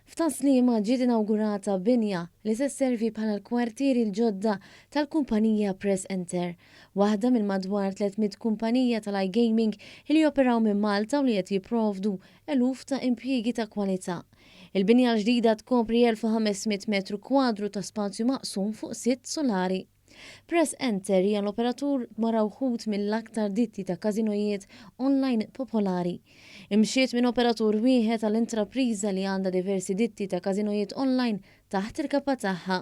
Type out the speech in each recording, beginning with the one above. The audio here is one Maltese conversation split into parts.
F'Tas-Sliema ġiet inawgurata binja li se sservi bħala l-kwartieri l-ġodda tal-kumpanija Press Enter, waħda minn madwar 300 kumpanija tal-iGaming li joperaw minn Malta u li qed jipprovdu eluf ta' impjiegi ta' kwalità. Il-binja l-ġdida tkopri 1,500 metru kwadru ta' spazju maqsum fuq sitt sulari. Press Enter hija l-operatur wara wħud mill-aktar ditti ta' każinojiet online popolari. Imxiet minn operatur wieħed għal intrapriża li għandha diversi ditti ta' każinojiet online taħt il-kappa tagħha.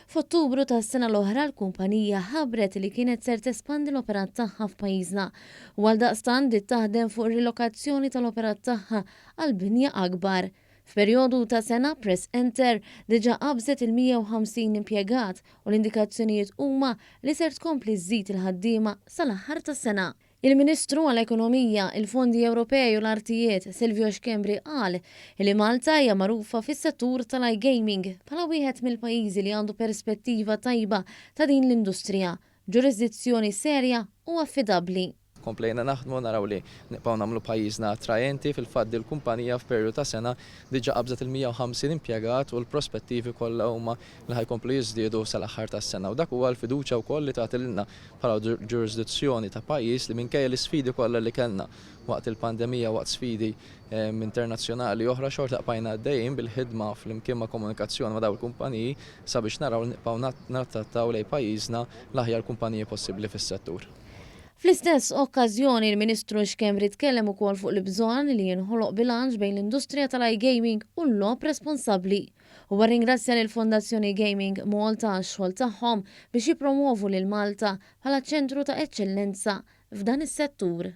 F'Ottubru tas-sena l-oħra l-kumpanija ħabbret li kienet ser tespandi l-operat tagħha f'pajjiżna u għaldaqstant bdiet taħdem fuq ir-rilokazzjoni tal-operat tagħha għal binja akbar. F'perjodu ta' sena, Press Enter diġà qabżet il-150 impjegat u l-indikazzjonijiet huma li ser tkompli żżid il-ħaddiema sal-aħħar tas-sena. Il-Ministru għall-Ekonomija, il-Fondi Ewropej u l-Artijiet, Silvio Schembri qal li Malta hija magħrufa fis-settur tal-iGaming bħala wieħed mill-pajjiżi li għandu perspettiva tajba ta' din l-industrija, ġurisdizzjoni serja u affidabbli. Komplejna naħdmu naraw li nibqgħu nagħmlu pajjiżna attrajenti. Fil-fatt dil-kumpanija f'perjodu ta' sena diġà qabżet il-150 impjegat u l-prospettivi kollha huma li ħa jkomplu jiżdiedu sal-aħħar tas-sena. U dak huwa l-fiduċja wkoll li tagħti lilna bħala ġurisdizzjoni ta' pajjiż li minkejja l-isfidi kollha li kellna waqt il-pandemija, waqt sfidi internazzjonali oħra, xorta bqajna għaddejjin bil-ħidma flimkien ma' komunikazzjoni ma' dawn il-kumpaniji sabiex naraw li nibqgħu nattrattaw lejn pajjiżna l-aħjar kumpaniji possibbli fis-settur. Fl-istess okkażjoni, il-Ministru Schembri tkellem ukoll fuq l-bżonn li jinħoloq bilanċ bejn l-industrija tal-iGaming u l-logħob responsabbli. Huwa rringrazzja lill-Fondazzjoni Gaming Malta għax-xogħol tagħhom biex jippromwovu lil Malta bħala ċentru ta' eċċellenza f'dan is-settur.